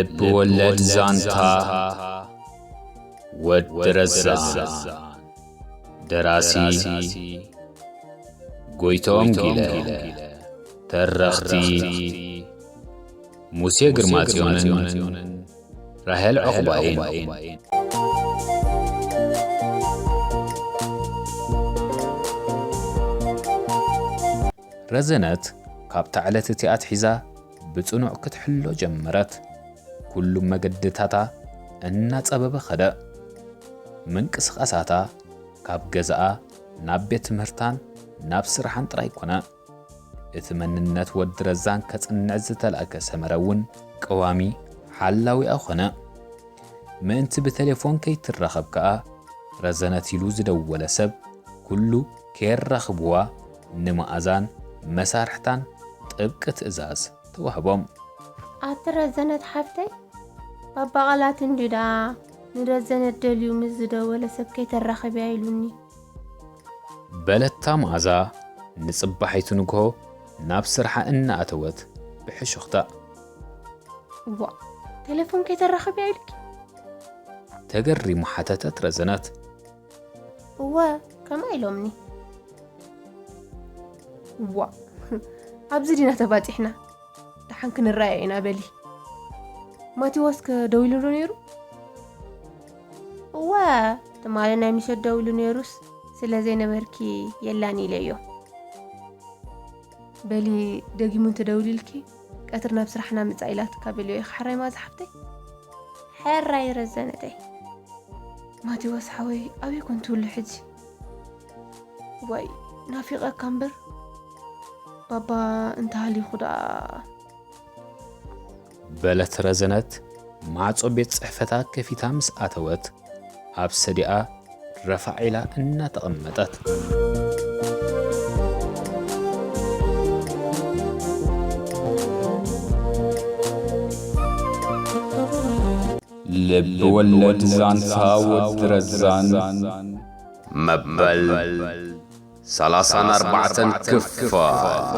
ልብ ወለድ ዛንታ ወዲ ረዛን። ደራሲ ጎይቶም ጊለ። ተረኽቲ ሙሴ ግርማጽዮንን ራሄል ዑቕባይን። ረዘነት ካብታ ዕለት እቲኣ ኣትሒዛ ብጽኑዕ ክትሕሎ ጀመረት። ኩሉ መገድታታ እናጸበበ ኸደ። ምንቅስቓሳታ ካብ ገዛኣ ናብ ቤት ትምህርታን ናብ ስራሓን ጥራይ ኮነ። እቲ መንነት ወዲ ረዛን ከጽንዕ ዝተላእከ ሰመረ እውን ቀዋሚ ሓላዊኣ ኾነ። ምእንቲ ብቴሌፎን ከይትራኸብ ከኣ፣ ረዘነት ኢሉ ዝደወለ ሰብ ኩሉ ከየራኽብዋ፣ ንመኣዛን መሳርሕታን ጥብቂ ትእዛዝ ተዋህቦም። ኣቲ ረዘነት ሓፍተይ፣ ባባ ቃላት እንድዩ ደኣ ንረዘነት ደልዩ ምስ ዝደወለ ሰብ ከይተራኽብያ ኢሉኒ። በለታ መኣዛ ንጽባሒቱ ንግሆ ናብ ስርሓ እናኣተወት ብሕሹኽታ። እዋ፣ ቴሌፎን ከይተራኽብያ ኢሉኪ? ተገሪሙ ሓተተት ረዘነት። እወ፣ ከምኣ ኢሎምኒ። እዋ፣ ኣብዚ ዲና ተባጺሕና? ደሓን ክንረኣዮ ኢና በሊ። ማቴዎስ ከ ደዊሉ ዶ ነይሩ? እወ፣ ትማሊ ናይ ምሸት ደዊሉ ነይሩስ ስለ ዘይነበርኪ የላን ኢለዮ። በሊ ደጊሙ እንተደዊሉልኪ ቀትሪ ናብ ስራሕና ምጻእ ኢላትካ በልዮ ኢኺ። ሕራይ ማዛ ሓብተይ? ሕራይ ረዘነተይ። ማቴዎስ ሓወይ ኣበይ ኮን ትህሉ ሕጂ? ዋይ ናፊቐካ እምበር ባባ እንተሃሊኹ ደኣ። በለት ረዘነት ማዕጾ ቤት ጽሕፈታ ከፊታ ምስ ኣተወት ኣብ ሰዲኣ ረፋዕ ኢላ እናተቐመጠት። ልብ ወለድ ዛንታ ወዲ ረዛን መበል ሰላሳን ኣርባዕተን ክፋል።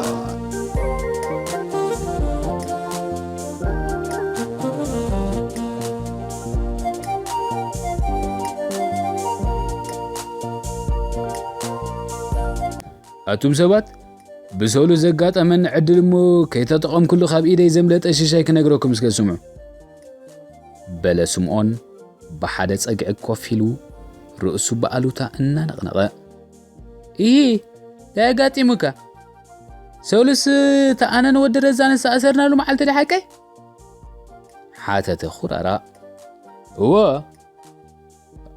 ኣቱም ሰባት፣ ብሰሉ ዘጋጠመኒ ዕድል እሞ ከይተጠቐምኩሉ ካብ ኢደይ ዘምለጠ ሽሻይ ክነግረኩም እስከ ስምዑ። በለ ስምዖን ብሓደ ጸግዒ ኮፍ ኢሉ ርእሱ ብኣሉታ እናነቕነቐ። ኢሂ፣ እንታይ ኣጋጢሙካ? ሰሉስ እታ ኣነን ወዲ ረዛን ዝተኣሰርናሉ መዓልቲ ድዩ ሓቀይ? ሓተተ ኩራራ። እወ።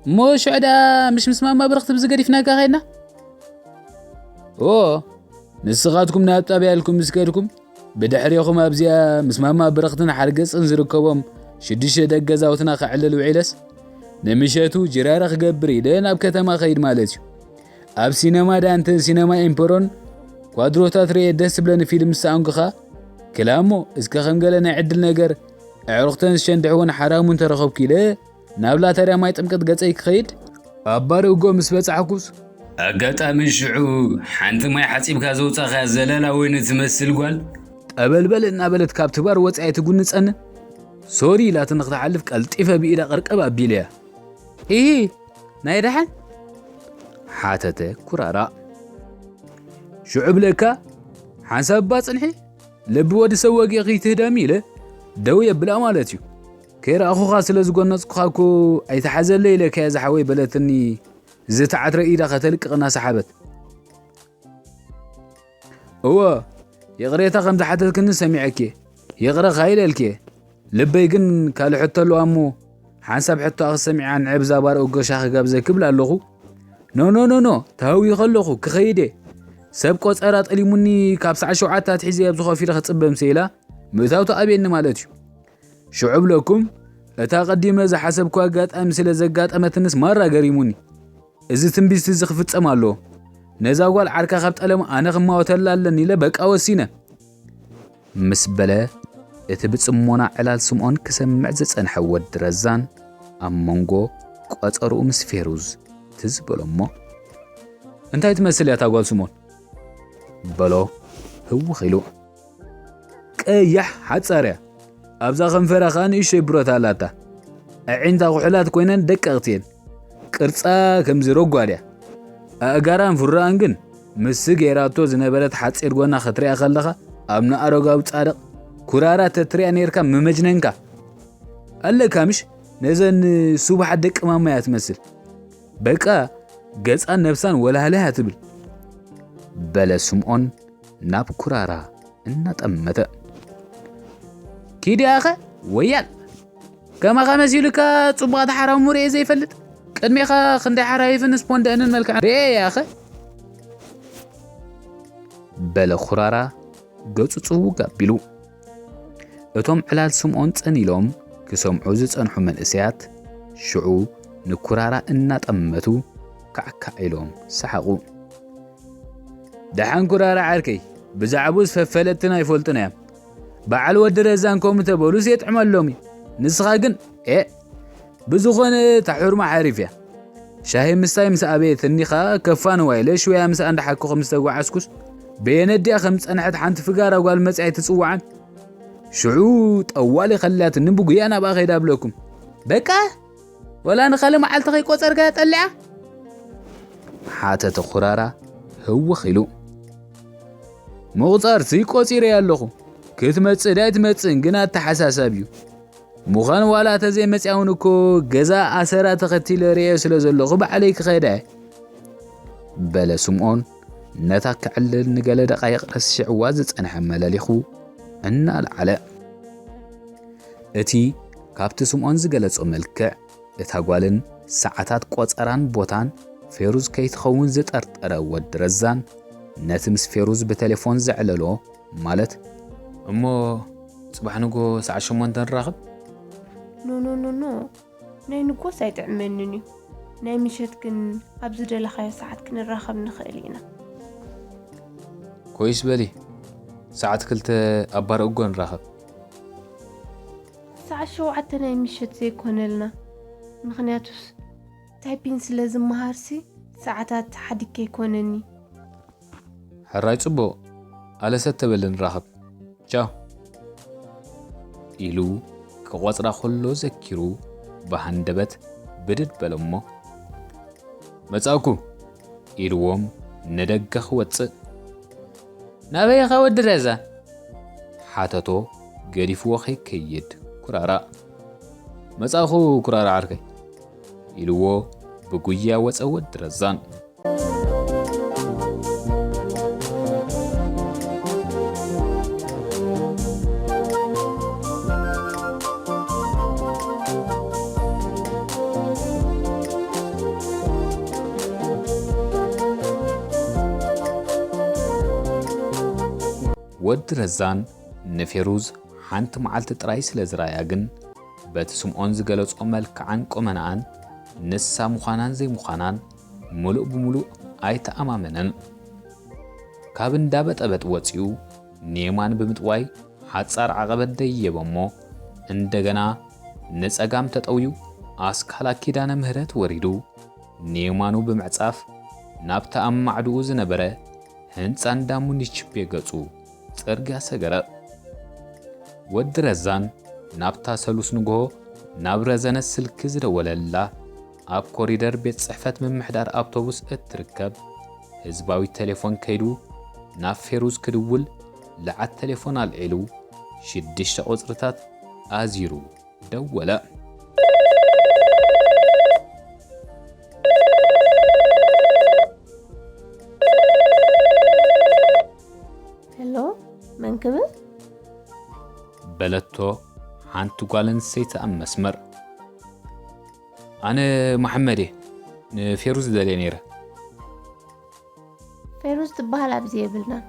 እሞ ሽዑ ደኣ ምሽ ምስ ማማ ብርኽቲ ብዝገዲፍናካ ኸይድና? እወ። ንስኻትኩም ናብ ጣብያ ኢልኩም ምስ ከድኩም፣ ብድሕሬኹም ኣብዚኣ ምስ ማማ ብርኽትን ሓርገጽን ዝርከቦም ሽዱሽተ ደቂ ገዛውትና ከዕልል ውዒለስ፣ ንምሸቱ ጅራረ ክገብር ኢለ ናብ ከተማ ኸይድ ማለት እዩ። ኣብ ሲነማ ዳንተን፣ ሲነማ ኤምፐሮን ኳድሮታት ርእየ ደስ ዝብለኒ ፊልም ምስ ሰኣንኩ ኸኣ፣ ክላሞ እስከ ከም ገለ ናይ ዕድል ነገር ኣዕሩኽተን ዝሸንድሕወን ሓራሙ እንተረኸብኩ ኢለ ናብ ላተርያ ማይ ጥምቀት ገጸይ ክኸይድ፣ ኣብ ባር እጎ ምስ በጻሕኩስ፣ ኣጋጣሚ ሽዑ ሓንቲ ማይ ሓጺብካ ዘውጻእካያ ዘላላ ወይኒ ትመስል ጓል፣ ጠበልበል እናበለት ካብቲ ባር ወጺኣ ትጉንጸኒ። ሶሪ ኢላትኒ ክትሓልፍ ቀልጢፈ ብኢዳ ቀርቀብ ኣቢለያ። ኢሂ፣ ናይ ደሓን? ሓተተ ኩራራ። ሽዑ ብለካ፣ ሓንሳብ እባ ጽንሒ፣ ልቢ ወዲ ሰብ ወጊእኺ ትህደሚ ኢለ ደው የብላ ማለት እዩ። ከይረኣኹኻ ስለ ዝጎነጽኩኻ እኮ ኣይትሓዘለይ ኢለካ'የ ዝሓወይ በለትኒ ዝተዓትረ ኢዳ ከተልቅቕ እናሰሓበት። እወ፣ ይቕሬታ ከም ዝሓተትክኒ ሰሚዐኪ፣ ይቕረ ከይለልኪ። ልበይ ግን ካልእ ሕቶ ኣለዋ እሞ፣ ሓንሳብ ሕቶኣ ክሰሚዓ ንዕብ ዛባር እጎ ሻኺ ጋብዘኪ እብል ኣለኹ። ኖ፣ ኖ፣ ኖ፣ ኖ፣ ተሃዊኸ ኣለኹ፣ ክኸይድ እየ። ሰብ ቆጸራ ጠሊሙኒ፣ ካብ ሰዓት ሸውዓተ ኣትሒዘ ኣብዚ ኮፍ ኢለ ክጽበ ምስ ኢላ፣ ምእታው ተኣብየኒ ማለት እዩ። ሽዑ እብለኩም፣ እታ ቀዲመ ዝሓሰብኩ ኣጋጣሚ ስለ ዘጋጠመትንስ ማራ ገሪሙኒ። እዚ ትንቢት እዚ ክፍጸም ኣለዎ። ነዛ ጓል ዓርካ ካብ ጠለሙ ኣነ ክማወተላ ኣለኒ ኢለ በቃ ወሲነ። ምስ በለ፣ እቲ ብጽሞና ዕላል ስምዖን ክሰምዕ ዝጸንሐ ወዲ ረዛን ኣብ መንጎ ቆጸርኡ ምስ ፌሩዝ ትዝ በሎ እሞ፣ እንታይ ትመስል እያ እታ ጓል ስምኦን? በሎ ህውኽ ኢሉ። ቀያሕ ሓጻር እያ። ኣብዛ ከንፈራ ከኣ ንእሽተይ ብረት ኣላታ። ኣዒንታ ኩሕላት ኮይነን ደቀቕቲ እየን። ቅርጻ ከምዚ ረጓድ እያ። ኣእጋራን ፍሩራኣን ግን ምስቲ ገይራቶ ዝነበረት ሓጺር ጎና ክትሪኣ ከለኻ ኣብ ንኣረጋዊ ጻድቕ ኩራራ ተትሪኣ ነይርካ ምመጅነንካ። ኣለካ ምሽ ነዘን ስቡሓት ደቂ ማማ እያ ትመስል። በቃ ገጻን ነብሳን ወላህለ እያ ትብል። በለ ስምዖን ናብ ኩራራ እናጠመተ። ኪድ ያኸ ወያል ከማኻ መሲሉካ ጽቡቓት ሓራሙ ርእየ ዘይፈልጥ ቅድሜኻ ክንደይ ሓራይፍን ስፖንደእንን መልክዓ ርእየ ያኸ በለ ኩራራ ገጹ ጽውግ ኣቢሉ። እቶም ዕላል ስምዖን ጸኒሎም ክሰምዑ ዝጸንሑ መንእሰያት ሽዑ ንኩራራ እናጠመቱ ካዕካዕ ኢሎም ሰሓቑ። ደሓን ኩራራ ዓርከይ፣ ብዛዕባኡስ ፈፈለጥትን ኣይፈልጡን እዮም። በዓል ወዲ ረዛን ከምኡ ተበሉስ የጥዕመሎም እዩ። ንስኻ ግን ኤ ብዝኾነ እታ ሑርማ ሓሪፍ እያ። ሻሂ ምስታይ ምስ ኣበየትኒ ኸኣ ከፋንዋ ኢለ ሽወያ ምስኣ እንዳሓከኹ ምስ ተጓዓዝኩስ በየነዲኣ ከም ዝጸንሐት ሓንቲ ፍጋራ ጓል መጺኣ ኣይትጽውዓን። ሽዑ ጠዋሊ ከልያትኒ ብጉያ ናብኣ ከይዳ ብለኩም። በቃ ወላ ንኻልእ መዓልቲ ከይቆጸርካያ ጠሊዓ? ሓተተ ኩራራ ህውኽ ኢሉ። ምቑጻርሲ ቆጺረያ ኣለኹ። ክትመጽእ ድያ ኣይትመጽእን ግን ኣተሓሳሳቢ እዩ። ምዃን ዋላ ተዘይመጽያ እውን እኮ ገዛ ኣሰራ ተኸቲለ ርእየ ስለ ዘለኹ ባዕለይ ክኸይዳ እየ። በለ ስምዖን ነታ ክዕልል ንገለ ደቓይቕ ረሲዕዋ ዝጸንሐ መለሊኹ እናለዓለ። እቲ ካብቲ ስምዖን ዝገለጾ መልክዕ እታ ጓልን ሰዓታት ቆጸራን ቦታን ፌሩዝ ከይትኸውን ዝጠርጠረ ወዲ ረዛን ነቲ ምስ ፌሩዝ ብቴሌፎን ዘዕለሎ ማለት እሞ ጽባሕ ንጎ ሰዓት ሸሞንተ ንራኸብ። ኖ ኖ ኖ ኖ ናይ ንጎስ ኣይጥዕመንን እዩ። ናይ ምሸት ግን ኣብ ዝደለኻዮ ሰዓት ክንራኸብ ንኽእል ኢና። ኮይስ በሊ ሰዓት ክልተ ኣብ ባር እጎ ንራኸብ። ሰዓት ሸውዓተ ናይ ምሸት ዘይኮነልና ምኽንያቱስ ታይፒን ስለ ዝመሃርሲ ሰዓታት ሓዲግ ከይኮነኒ። ሕራይ ጽቡቕ ኣለሰት ተበልን ራኸብ ቻው ኢሉ ክቖጽራ ከሎ ዘኪሩ ብሃንደበት ብድድ በለሞ መጻእኩ ኢልዎም ንደገ ክወጽእ ናበይ ኢኻ ወዲ ረዛ ሓተቶ ገዲፍዎ ከይከይድ ኩራራ መጻእኹ ኩራራ ዓርከይ ኢልዎ ብጉያ ወጸ ወዲ ረዛን። ወዲ ረዛን ንፌሩዝ ሓንቲ መዓልቲ ጥራይ ስለ ዝረኣያ ግን በቲ ስምዖን ዝገለጾ መልክዓን ቁመናኣን ንሳ ምዃናን ዘይምዃናን ምሉእ ብምሉእ ኣይተኣማመነን። ካብ እንዳ በጠበጥ ወጺኡ ንየማን ብምጥዋይ ሓጻር ዓቐበት ደየበ እሞ እንደገና ንጸጋም ተጠውዩ ኣስካላ ኪዳነ ምህረት ወሪዱ ንየማኑ ብምዕጻፍ ናብቲ ኣብ ማዕድኡ ዝነበረ ህንጻ እንዳ ሙኒችፔ ገጹ ጽርግያ ሰገረ። ወዲ ረዛን ናብታ ሰሉስ ንግሆ ናብ ረዘነ ስልኪ ዝደወለላ ኣብ ኮሪደር ቤት ጽሕፈት ምምሕዳር ኣውቶቡስ እትርከብ ህዝባዊት ቴሌፎን ከይዱ ናብ ፌሩዝ ክድውል ለዓት ቴሌፎን ኣልዒሉ ሽዱሽተ ቁጽርታት ኣዚሩ ደወለ። ሄሎ መን ክብል? በለቶ ሓንቲ ጓል ኣንስተይቲ ኣብ መስመር። ኣነ መሓመድ እየ። ንፌሩዝ ዝደልየ ነይረ። ፌሩዝ ትበሃል ኣብዚ የብልናን።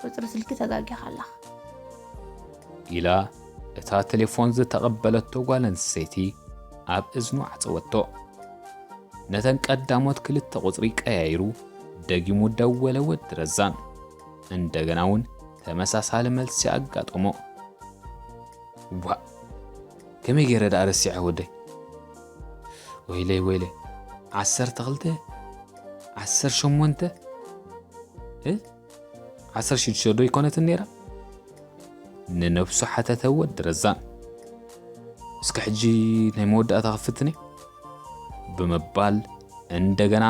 ቁፅሪ ስልኪ ተጋጊኻ ኣለኻ። ኢላ እታ ቴሌፎን ዝተቐበለቶ ጓል ኣንስተይቲ ኣብ እዝኑ ዓጸወቶ። ነተን ቀዳሞት ክልተ ቁጽሪ ቀያይሩ ደጊሙ ደወለ ወዲ ረዛን። እንደገና እውን ተመሳሳሊ መልሲ ኣጋጠሞ። ዋእ! ከመይ ገይረ ደኣ ረሲዐ ወደይ? ወይለይ፣ ወይለይ። ዓሰርተ ክልተ? ዓሰርተ ሸሞንተ? እ? ዓሰርተ ሽዱሽተ ዶ ኣይኮነትን ነይራ? ንነብሱ ሓተተ ወዲ ረዛን። እስከ ሕጂ ናይ መወዳእታ ክፍትነ ብምባል እንደገና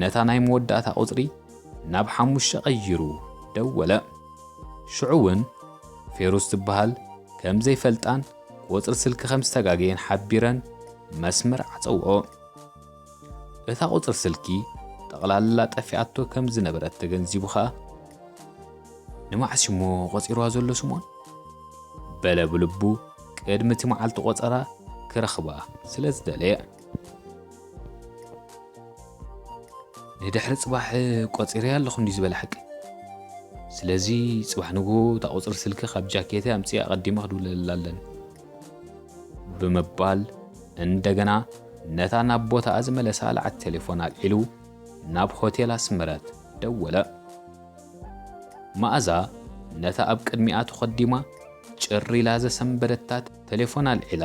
ነታ ናይ መወዳእታ ቁጽሪ ናብ ሓሙሽተ ቀይሩ ደወለ። ሽዑ እውን ፌሩዝ ትበሃል ከም ዘይፈልጣን ቁጽሪ ስልኪ ከም ዝተጋገየን ሓቢረን መስመር ዓጸውኦ። እታ ቁጽሪ ስልኪ ጠቕላላ ጠፊኣቶ ከም ዝነበረት ተገንዚቡ ኸኣ፣ "ንመዓስ እሞ ቆጺርዋ ዘሎ ስምኦን?" በለ ብልቡ፣ ቅድሚ እቲ መዓልቲ ቆጸራ ክረኽባ ስለ ዝደለየ። "ንድሕሪ ጽባሕ ቆጺረያ ኣለኹ እንድዩ ዝበለ ሓቂ። ስለዚ ጽባሕ ንግሆ እታ ቁጽሪ ስልኪ ካብ ጃኬተይ ኣምጺኤ ኣቐዲመ ክድውለላ ኣለኒ" ብምባል እንደገና ነታ ናብ ቦታኣ ዝመለሳ ለዓት ቴሌፎን ኣልዒሉ ናብ ሆቴል ኣስመረት ደወለ። መኣዛ ነታ ኣብ ቅድሚኣ ተኾዲማ ጭር ኢላ ዘሰንበደታ ቴሌፎን ኣልዒላ፣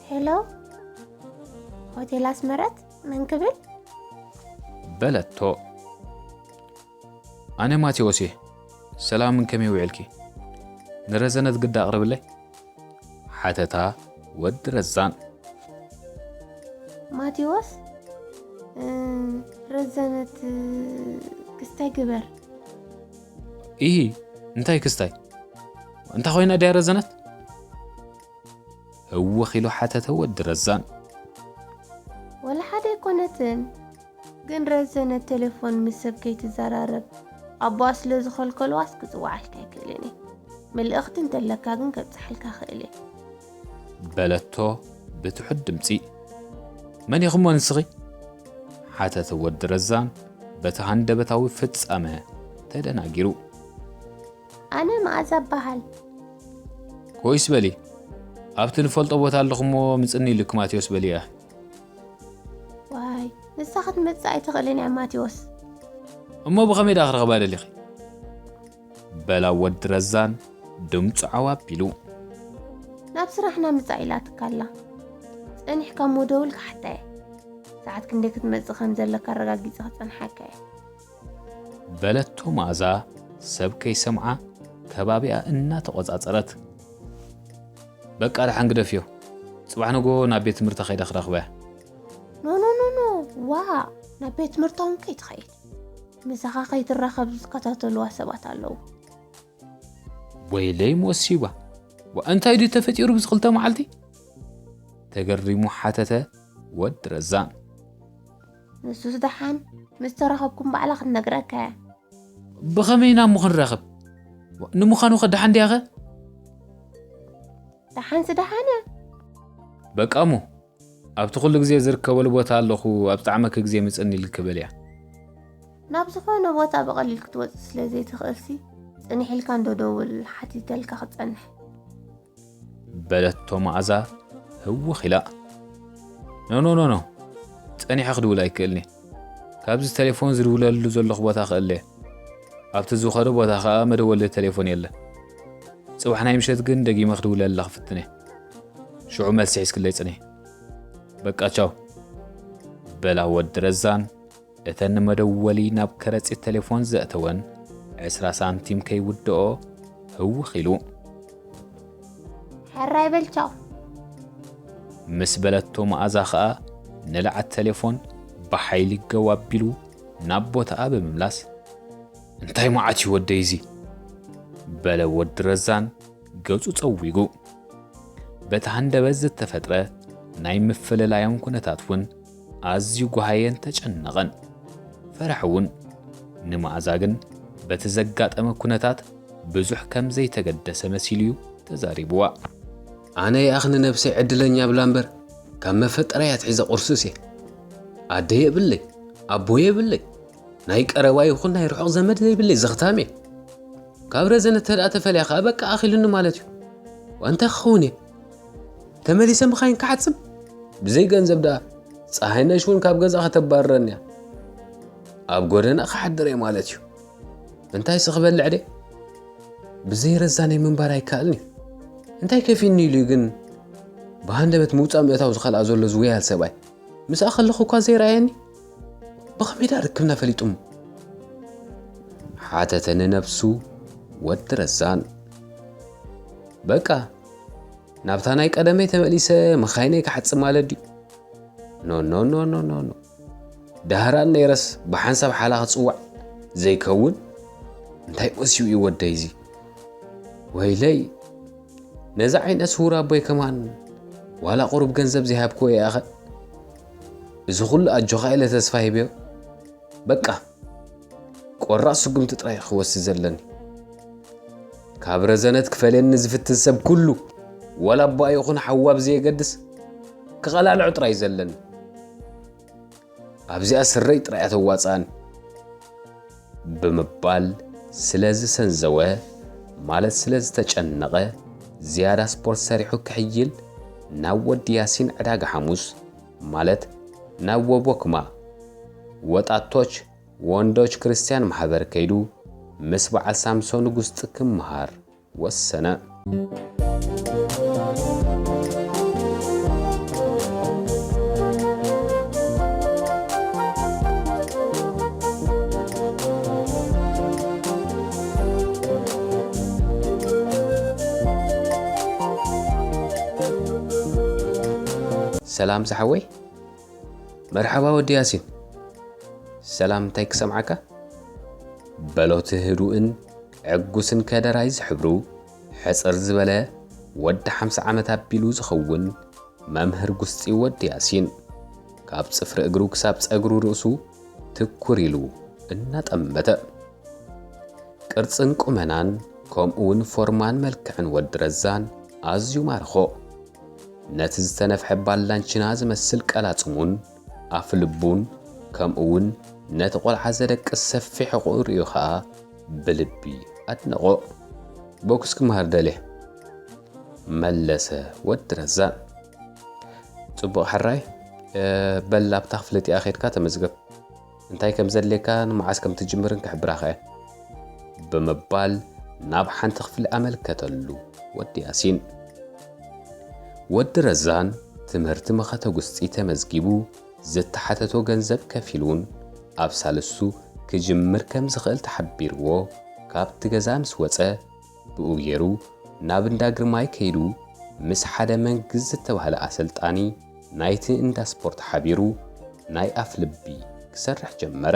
"ሄሎ፣ ሆቴል ኣስመረት፣ መን ክብል?" በለቶ። "ኣነ ማቴዎስ እየ። ሰላምን ከመይ ውዒልኪ? ንረዘነት ግዳ ኣቕርብለይ?" ሓተታ ወዲ ረዛን። "ማቴዎስ፣ እ፣ ረዘነት፣ እ፣ ክስታይ ግበር?" "ኢሂ፣ እንታይ ክስታይ? እንታ ኮይና ድያ ረዘነት?" ህውኽ ኢሉ ሓተተ ወዲ ረዛን። "ወላ ሓደ ኣይኮነትን፣ ግን ረዘነት ቴሌፎን ምስ ሰብ ከይትዘራረብ ኣቦኣ ስለ ዝኸልከልዋስ ክጽውዓልካ ኣይክእልን እየ። መልእኽቲ እንተለካ ግን ከብጽሓልካ ክእል እየ" በለቶ ብትሑት ድምጺ። "መን ኢኹሞ ንስኺ?" ሓተተ ወዲ ረዛን በቲ ሃንደበታዊ ፍጻመ ተደናጊሩ። "ኣነ መኣዛ እበሃል።" "ኮይስ በሊ፣ ኣብቲ ንፈልጦ ቦታ ኣለኹሞ ምጽኒ ኢሉኪ ማቴዎስ በሊ እያ። ዋይ፣ ንሳ ክትመጽእ ኣይትኽእልን እያ ማቴዎስ።" "እሞ ብኸመይ ደኣ ክረኽባ ደሊኺ?" በላ ወዲ ረዛን ድምጹ ዓው ኣቢሉ። "ናብ ስራሕና ምጻእ ኢላትካ ኣላ። ጸኒሕካ እሞ ደውል ክሓታ እየ። ሰዓት ክንደይ ክትመጽእ ከም ዘለካ ኣረጋጊጸ ክጸንሓካ እየ።" በለቶ መኣዛ ሰብ ከይሰምዓ ከባቢኣ እናተቖጻጸረት። "በቃ ደሓን ግደፍዮ። ጽባሕ ንግሆ ናብ ቤት ትምህርቲ ከይደ ክረኽበያ።" "ኖ፣ ኖ፣ ኖ፣ ኖ፣ ዋ፣ ናብ ቤት ትምህርታ እውን ከይትኸይድ። ምሳኻ ከይትራኸብ ዝከታተልዋ ሰባት ኣለዉ።" "ወይለይ ሞሲባ፣ ዋ፣ እንታይ ድዩ ተፈጢሩ ብዚ ክልተ መዓልቲ?" ተገሪሙ ሓተተ ወዲ ረዛን። "ንሱስ ደሓን ምስ ተራኸብኩም ባዕላ ክትነግረካ እያ።" "ብኸመይ ኢና እሞ ክንራኸብ? ንምዃኑ ኸ ደሓን ድያኸ?" "ደሓንሲ ደሓን እያ።" "በቃ እሞ ኣብቲ ኩሉ ግዜ ዝርከበሉ ቦታ ኣለኹ፣ ኣብ ዝጠዓመኪ ግዜ ምጽኒ ኢልኪ በልያ።" "ናብ ዝኾነ ቦታ ብቐሊል ክትወጽእ ስለ ዘይትኽእልሲ፣ ጽንሕ ኢልካ እንዶ ደውል፣ ሓቲተልካ ክጸንሕ።" በለቶ መኣዛ ህውኽ ኢላ። "ኖ፣ ኖ፣ ኖ፣ ኖ፣ ጸኒሐ ክድውል ኣይክእልን እየ። ካብዚ ቴሌፎን ዝድውለሉ ዘለኹ ቦታ ክእለ እየ። ኣብቲ ዝኸዶ ቦታ ኸኣ መደወሊ ቴሌፎን የለ። ጽባሕ ናይ ምሸት ግን ደጊመ ክድውለላ ክፍትን እየ። ሽዑ መልሲ ሒዝክለይ ጽንሒ። በቃ ቻው።" በላ ወዲ ረዛን እተን ንመደወሊ ናብ ከረጺት ቴሌፎን ዘእተወን ዕስራ ሳንቲም ከይውድኦ ህውኽ ኢሉ። "ሕራይ በል ቻው።" ምስ በለቶ መኣዛ ኸኣ ንለዓት ቴሌፎን ብሓይሊ ገው ኣቢሉ ናብ ቦታኣ ብምምላስ፣ "እንታይ መዓት እዩ ወደይ እዚ?" በለ ወዲ ረዛን ገጹ ጸዊጉ። በቲ ሃንደበት ዝተፈጥረ ናይ ምፍልላዮም ኩነታት እውን ኣዝዩ ጓሃየን ተጨነቐን። ፈርሒ እውን። ንመኣዛ ግን በቲ ዘጋጠመ ኩነታት ብዙሕ ከም ዘይተገደሰ መሲሉ እዩ ተዛሪብዋ። "ኣነ ይኣኽ ንነብሰይ ዕድለኛ ብላ እምበር፣ ካብ መፈጠረያ ኣትሒዘ ቁርሱስ እየ። ኣደ የብለይ፣ ኣቦ የብለይ፣ ናይ ቀረባ ይኹን ናይ ርሑቕ ዘመድ ዘይብለይ ዘኽታም እየ። ካብ ረዘነ ተደኣ ተፈልያ ከኣ በቃ ኣኺሉኒ ማለት እዩ። ዋንታ ክኸውን እየ? ተመሊሰ ምኻይን ክዓጽም? ብዘይ ገንዘብ ደኣ ጸሃይነሽ እውን ካብ ገዛ ከተባርረኒ እያ። ኣብ ጎደና ክሓድር እየ ማለት እዩ። እንታይስ ክበልዕ ድየ? ብዘይ ረዛነይ ምንባር ኣይከኣልን እዩ። እንታይ ከፊኒ ኢሉ እዩ ግን ብሃንደበት ምውጻእ ምእታው ዝኸልኣ ዘሎ ዝውያል ሰብኣይ? ምስኣ ከለኹ እኳ ዘይረኣየኒ? ብኸመይ ደኣ ርክብና ፈሊጡ እሞ?" ሓተተ ንነብሱ ወዲ ረዛን። በቃ፣ ናብታ ናይ ቀደመይ ተመሊሰ መኻይነይ ክሓጽብ ማለት ድዩ? ኖ፣ ኖ፣ ኖ፣ ኖ፣ ኖ፣ ኖ። ዳህራን ነይረስ ብሓንሳብ ሓላ ክጽዋዕ ዘይከውን? እንታይ መሲዩ እዩ ወደይ እዚ? ወይለይ፣ ነዚ ዓይነ ስውር ኣቦይ ከማን ዋላ ቁሩብ ገንዘብ ዘይሃብክዎ ይኣኸ? እዚ ኩሉ ኣጆኻ ኢለ ተስፋ ሂበዮ። በቃ፣ ቆራጽ ስጉምቲ ጥራይ ክወስድ ዘለኒ። ካብ ረዘነት ክፈልየኒ ዝፍትን ሰብ ኩሉ፣ ዋላ ኣቦኣ ይኹን ሓዋ ብዘየገድስ፣ ክቐላልዖ ጥራይ ዘለኒ። ኣብዚኣ ስረይ ጥራይ እያ ተዋጽኣኒ። ብምባል ስለ ዝሰንዘወ፣ ማለት ስለ ዝተጨነቐ፣ ዝያዳ ስፖርት ሰሪሑ ክሕይል ናብ ወዲ ያሲን ዕዳጋ ሓሙስ፣ ማለት ናብ ወቦክማ፣ ወጣቶች ወንዶች ክርስቲያን ማሕበር ከይዱ ምስ በዓል ሳምሶን ንጉስጢ ክመሃር ወሰነ። ሰላም ዝሓወይ። መርሓባ ወዲ ያሲን። ሰላም፣ እንታይ ክሰምዓካ? በሎ እቲ ህዱእን ዕጉስን ከደራይ ዝሕብሩ ሕጽር ዝበለ ወዲ ሓምሳ ዓመት ኣቢሉ ዝኸውን መምህር ጉስጢ ወዲ ያሲን። ካብ ጽፍሪ እግሩ ክሳብ ጸጉሩ ርእሱ ትኩር ኢሉ እናጠመተ። ቅርጽን ቁመናን ከምኡውን ፎርማን መልክዕን ወዲ ረዛን ኣዝዩ ማርኾ። ነቲ ዝተነፍሐ ባላንቺና ዝመስል ቀላጽሙን ኣፍልቡን ከምኡውን ነቲ ቆልዓ ዘደቅስ ሰፊሕ ሕቖኡ ርእዩ ኸኣ ብልቢ ኣድነቖ። ቦክስ ክመሃር ደልየ፣ መለሰ ወዲ ረዛን። ጽቡቕ ሕራይ፣ እ፣ በል ኣብታ ክፍሊ እቲኣ ኸይድካ ተመዝገብ። እንታይ ከም ዘድልየካ ንመዓስ ከም ትጅምርን ክሕብራኻ እየ። ብምባል ናብ ሓንቲ ክፍሊ ኣመልከተሉ ወዲ ያሲን። ወዲ ረዛን ትምህርቲ መኸተ ጉስጢ ተመዝጊቡ ዝተሓተቶ ገንዘብ ከፊሉን ኣብ ሳልሱ ክጅምር ከም ዝኽእል ተሓቢርዎ ካብቲ ገዛ ምስ ወጸ ብኡ ገይሩ ናብ እንዳ ግርማይ ከይዱ ምስ ሓደ መንግዝ ዝተባህለ ኣሰልጣኒ ናይቲ እንዳ ስፖርት ሓቢሩ ናይ ኣፍ ልቢ ክሰርሕ ጀመረ።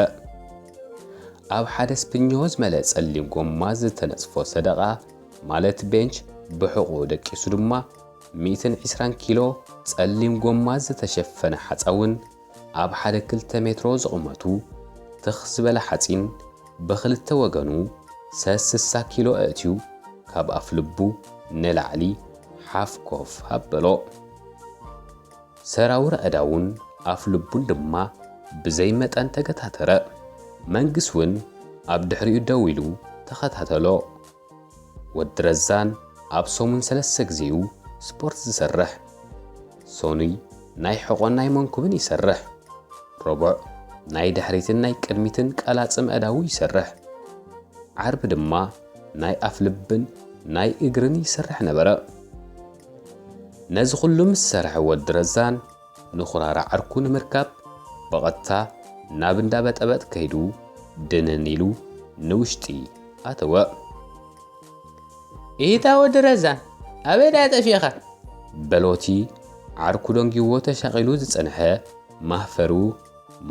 ኣብ ሓደ ስፕኞ ዝመልአ ጸሊም ጎማ ዝተነጽፎ ሰደቓ ማለት ቤንች ብሕቖኡ ደቂሱ ድማ ሚእትን ዕስራን ኪሎ ጸሊም ጎማ ዝተሸፈነ ሓጻውን ኣብ ሓደ ክልተ ሜትሮ ዝቑመቱ ትኽ ዝበለ ሓጺን ብኽልተ ወገኑ ሰስሳ ኪሎ ኣእትዩ ካብ ኣፍ ልቡ ንላዕሊ ሓፍ ኮፍ ኣበሎ። ሰራውር ኣእዳውን ኣፍ ልቡን ድማ ብዘይ መጠን ተገታተረ። መንግስ እውን ኣብ ድሕሪኡ ደው ኢሉ ተኸታተሎ። ወዲ ረዛን ኣብ ሰሙን ሰለስተ ግዜኡ ስፖርት ዝሰርሕ። ሰኑይ ናይ ሕቖን ናይ መንኩብን ይሰርሕ። ረቡዕ ናይ ድሕሪትን ናይ ቅድሚትን ቀላጽም ኣእዳዉ ይሰርሕ። ዓርቢ ድማ ናይ ኣፍ ልብን ናይ እግርን ይሰርሕ ነበረ። ነዚ ኩሉ ምስ ሰርሐ ወዲ ረዛን ንኹራራ ዓርኩ ንምርካብ ብቐጥታ ናብ እንዳ በጠበጥ ከይዱ ድንን ኢሉ ንውሽጢ ኣተወ። ኢታ ወዲ ረዛን፣ ኣበይ ደኣ ጠፊእኻ? በሎቲ ዓርኩ ደንጊዎ ተሻቒሉ ዝጸንሐ ማህፈሩ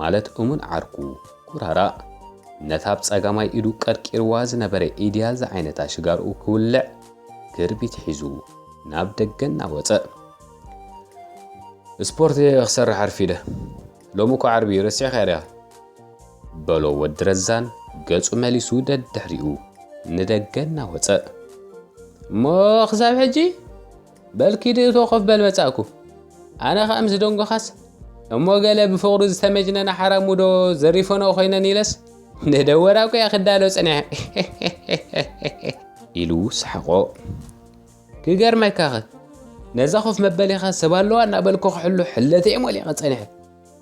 ማለት እሙን ዓርኩ ኩራራ ነታ ኣብ ጸጋማይ ኢዱ ቀርቂርዋ ዝነበረ ኢድያል ዝዓይነታ ሽጋርኡ ክውልዕ ክርቢት ሒዙ ናብ ደገ እናወጸ። ስፖርት እየ ክሰርሕ ኣርፊደ። ሎሚ እኮ ዓርቢ እዩ፣ ረሲዕካዮ ዲኻ? በሎ ወዲ ረዛን ገጹ መሊሱ ደድሕሪኡ ንደገ እናወጸ። እሞ ክሳብ ሕጂ? በል ኪድ እቶ ኮፍ በል መጻእኩ። ኣነ ኸኣ ምስ ደንጎኻስ እሞ ገለ ብፍቕሩ ዝተመጅነና ሓራሙ ዶ ዘሪፈንኦ ኮይነን ኢለስ ንደወራ እኮ እየ ክዳሎ ጸኒሐ። ኢሉ ሰሓቖ። ክገርመካኸ ነዛ ኮፍ መበሊኻ ሰብ ኣለዋ እናበልኩ ክሕሉ ሕለተ እየ ሞሊቐ ጸኒሐ።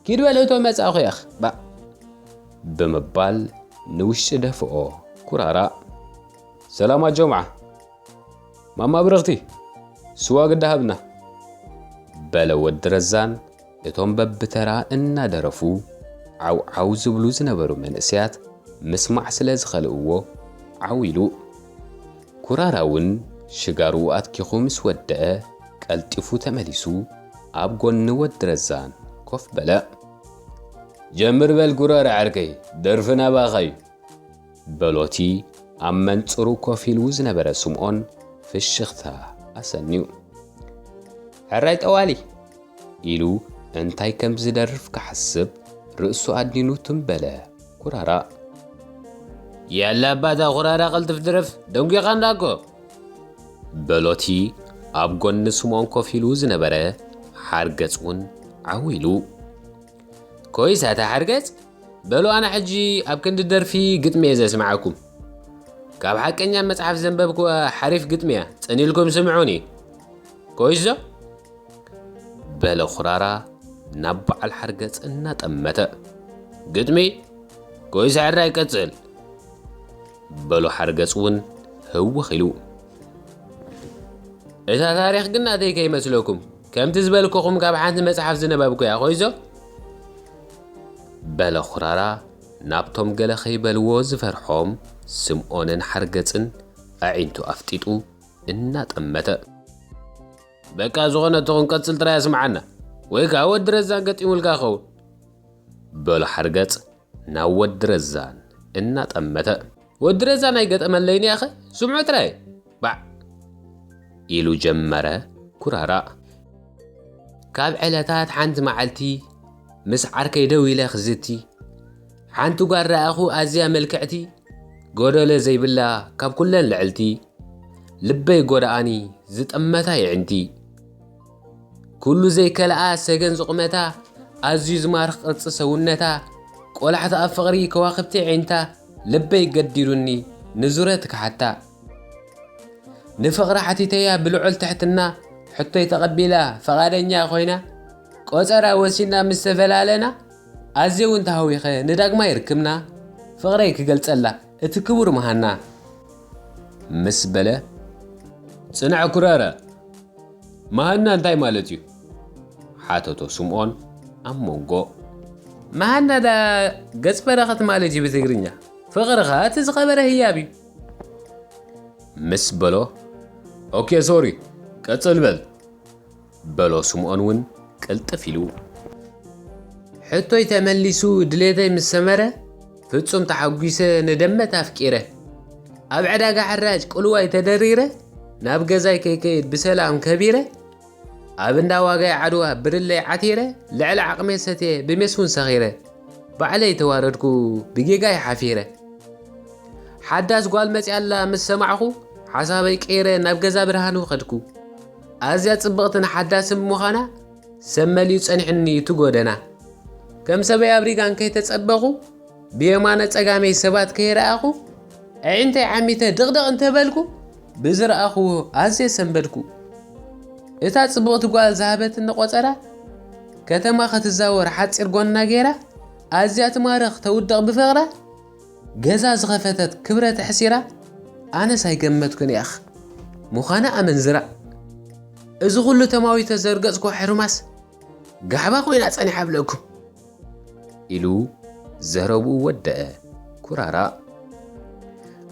ኪድ በል እቶ መጻእኹ እየ ባእ። ብምባል ንውሽጢ ደፍኦ ኩራራ። ሰላም ኣጆምዓ። ማማ ብርኽቲ፣ ስዋ ግዳ ሃብና። በለ ወዲ ረዛን እቶም በብተራ እናደረፉ ዓው ዓው ዝብሉ ዝነበሩ መንእሰያት ምስማዕ ስለ ዝኸልእዎ ዓው ኢሉ። ኩራራ እውን ሽጋርኡ ኣትኪኹ ምስ ወደአ ቀልጢፉ ተመሊሱ ኣብ ጎኒ ወዲ ረዛን ኮፍ በለ። ጀምር በል ኩራራ ዓርከይ፣ ደርፊ ናባኻ እዩ። በሎቲ ኣብ መንጽሩ ኮፍ ኢሉ ዝነበረ ስምኦን ፍሽኽታ ኣሰንዩ። ሕራይ ጠዋሊ ኢሉ እንታይ ከም ዝደርፍ ክሓስብ ርእሱ ኣድኒኑ ትም በለ ኩራራ። ያላ ኣባታ ኩራራ፣ ቅልጥፍ ድረፍ፣ ደንጒኻ እንዳኮ። በሎቲ ኣብ ጎኒ ስምኦን ኮፍ ኢሉ ዝነበረ ሓርገጽ እውን ዓው ኢሉ። ኮይስ ኣታ ሓርገጽ፣ በሉ ኣነ ሕጂ ኣብ ክንዲ ደርፊ ግጥሚ እየ ዘስምዓኩም። ካብ ሓቀኛ መጽሓፍ ዘንበብኩዋ ሓሪፍ ግጥሚ እያ፣ ጽን ኢልኩም ስምዑኒ። ኮይሶ? በለ ኩራራ ናብ በዓል ሓርገጽ እናጠመተ። ግጥሚ? ኮይስ ሕራይ ቀጽል። በሎ ሓርገጽ እውን ህውኽ ኢሉ። እታ ታሪኽ ግን ናተይ ከይመስለኩም፣ ከምቲ ዝበልኩኹም ካብ ሓንቲ መጽሓፍ ዝነበብኩ እያ ኮይዞ። በለ ኩራራ ናብቶም ገለ ከይበልዎ ዝፈርሖም ስምኦንን ሓርገጽን ኣዒንቱ ኣፍጢጡ እናጠመተ። በቃ ዝኾነ ትኹን ቀጽል ጥራይ ኣስምዓና፣ ወይ ከኣ ወዲ ረዛን ገጢሙልካ ኸውን። በሎ ሓርገጽ ናብ ወዲ ረዛን እናጠመተ። ወዲ ረዛን ኣይገጠመለይን ያኸ፣ ስምዑ ጥራይ። ባዕ ኢሉ ጀመረ ኩራራ። ካብ ዕለታት ሓንቲ መዓልቲ ምስ ዓርከይ ደው ኢለ ክዝቲ፣ ሓንቲ ጓል ረኣኹ ኣዝያ ምልክዕቲ፣ ጎደሎ ዘይብላ ካብ ኩለን ልዕልቲ፣ ልበይ ጎዳኣኒ ዝጠመታ የዕንቲ። ኩሉ ዘይከልኣ ሰገን ዝቑመታ፣ ኣዝዩ ዝማርኽ ቅርጺ ሰውነታ፣ ቆላሕታ ኣብ ፍቕሪ ከዋኽብቲ ዒንታ፣ ልበይ ገዲዱኒ ንዙረ ትክሓታ። ንፍቕራ ሓቲተያ ብልዑል ትሕትና፣ ሕቶይ ተቐቢላ ፍቓደኛ ኮይና፣ ቆጸራ ወሲና ምስ ተፈላለና፣ ኣዝየ እውን ተሃዊኸ ንዳግማይ ርክብና፣ ፍቕረይ ክገልጸላ እቲ ክቡር መሃና። ምስ በለ፣ ጽናዕ ኩራራ፣ መሃና እንታይ ማለት እዩ? ሓተቶ ስምኦን ኣብ መንጎ። መሃና ዳ ገጽ በረኸት ማለት እዩ ብትግርኛ። ፍቕሪ ኸኣ እቲ ዝኸበረ ህያብ እዩ። ምስ በሎ፣ ኦኬ ሶሪ፣ ቀጽል በል። በሎ ስምኦን እውን ቅልጥፍ ኢሉ። ሕቶይ ተመሊሱ ድሌተይ ምስ ሰመረ፣ ፍጹም ተሓጒሰ ንደመት ኣፍቂረ። ኣብ ዕዳጋ ሕራጭ ቅልዋይ ተደሪረ፣ ናብ ገዛይ ከይከይድ ብሰላም ከቢረ፣ ኣብ እንዳ ዋጋይ ዓድዋ ብርለይ ዓቲረ፣ ልዕሊ ዓቕመይ ሰትየ ብሜስ እውን ሰኺረ፣ ባዕለይ ተዋረድኩ ብጌጋይ ሓፊረ። ሓዳስ ጓል መጺኣላ ምስ ሰማዕኹ፣ ሓሳበይ ቀይረ ናብ ገዛ ብርሃኑ ከድኩ። ኣዝያ ጽብቕትን ሓዳስን ብምዃና፣ ሰብ መሊኡ ጸኒሑኒ እቲ ጎደና። ከም ሰበይ ኣብ ሪጋን ከይተጸበኹ፣ ብየማነ ጸጋመይ ሰባት ከይረኣኹ፣ ኣዒንተይ ዓሚተ ድቕድቕ እንተበልኩ፣ ብዝረኣኹዎ ኣዝየ ሰንበድኩ። እታ ጽብቕቲ ጓል ዝሃበትኒ ቆጸራ፣ ከተማ ክትዛወር ሓጺር ጎና ገይራ፣ ኣዝያ ትማርኽ ተውድቕ ብፍቕራ፣ ገዛ ዝኸፈተት ክብረ ተሕሲራ፣ ኣነስ ኣይገመትኩን ያኽ ምዃና ኣመንዝራ። እዚ ኩሉ ተማዊተ ዘርገጽኩ ሕርማስ፣ ጋሕባ ኮይና ጸኒሓ ብለኩም። ኢሉ ዘረብኡ ወደአ ኩራራ።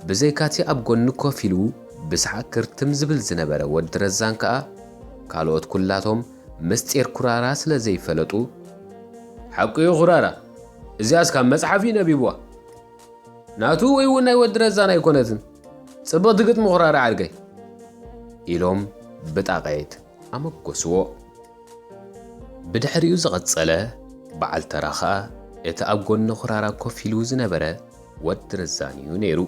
ብዘይካቲ ኣብ ጎኒ ኮፍ ኢሉ ብሰሓቕ ክርትም ዝብል ዝነበረ ወዲ ረዛን ከኣ፣ ካልኦት ኩላቶም ምስጢር ኩራራ ስለ ዘይፈለጡ፣ ሓቁ እዩ ኩራራ፣ እዚኣስ ካብ መጽሓፍ እዩ ነቢብዋ። ናቱ ወይ እውን ናይ ወዲ ረዛን ኣይኮነትን። ጽብቕቲ ግጥሚ ኩራራ ዓርከይ። ኢሎም ብጣቕዒት ኣመጎስዎ። ብድሕሪኡ ዝቐጸለ በዓል ተራ ኸኣ እቲ ኣብ ጎኒ ኩራራ ኮፍ ኢሉ ዝነበረ ወዲ ረዛን እዩ ነይሩ።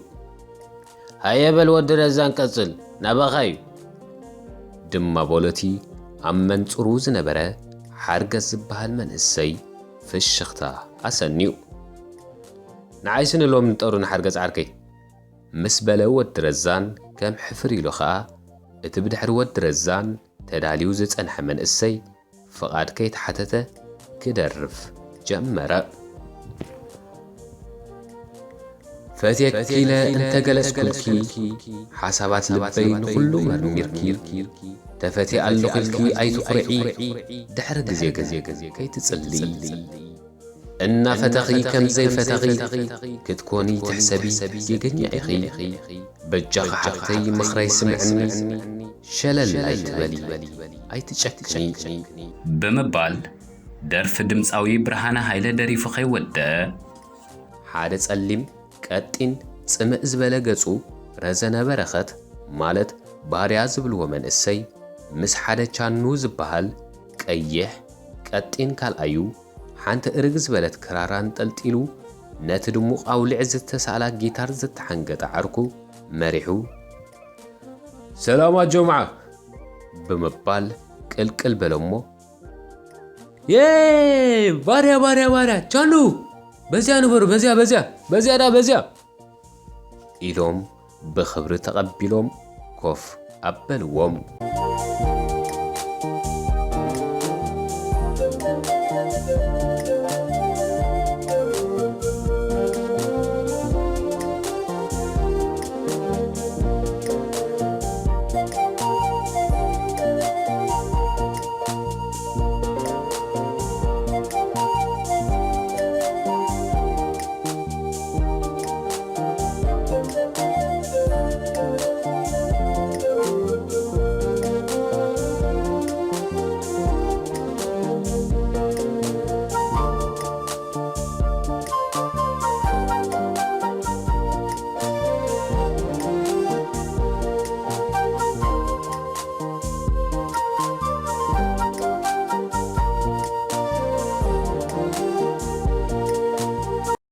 ሃየ በል ወዲ ረዛን ቀጽል፣ ናባኻ እዩ። ድማ በሎቲ ኣብ መንጽሩ ዝነበረ ሓርገጽ ዝበሃል መንእሰይ ፍሽኽታ ኣሰንዩ። ንዓይሲ ንሎሚ ንጠሩ ንሓርገጽ ዓርከይ። ምስ በለ ወዲ ረዛን ከም ሕፍር ኢሉ ኸኣ እቲ ብድሕሪ ወዲ ረዛን ተዳልዩ ዝጸንሐ መንእሰይ ፍቓድ ከይተሓተተ ክደርፍ ጀመረ። ፈትየኪ ኢለ እንተገለጽኩልኪ፣ ሓሳባት ልበይ ንኹሉ መርሚርኪ፣ ተፈትየ ኣለኹ ኢልኪ ኣይትኹርዒ፣ ድሕሪ ግዜ ግን ከይትጽልኢ። እናፈተኺ ከም ዘይፈተኺ ክትኮኒ ትሕሰቢ ጌገኛ ኢኺ። በጃኺ ሓፍተይ ምኽረይ ስምዕኒ፣ ሸለል ኣይትበሊ፣ ኣይትጨክኒ። ብምባል ደርፊ ድምፃዊ ብርሃነ ሃይለ ደሪፉ ከይወደ ሓደ ጸሊም ቀጢን ጽምእ ዝበለ ገጹ ረዘነ በረኸት ማለት ባርያ ዝብልዎ መንእሰይ ምስ ሓደ ቻኑ ዝበሃል ቀይሕ ቀጢን ካልኣዩ ሓንቲ እርግ ዝበለት ክራር ኣንጠልጢሉ ነቲ ድሙቕ ኣውሊዕ ዝተሳእላ ጊታር ዝተሓንገጠ ዓርኩ መሪሑ ሰላም ኣጆምዓ ብምባል ቅልቅል በለሞ የ ባርያ ባርያ ባርያ ቻኑ በዚያ ንበሩ በዚያ በዚያ በዚያ ዳ በዚያ ኢሎም ብኽብሪ ተቐቢሎም ኮፍ ኣበልዎም።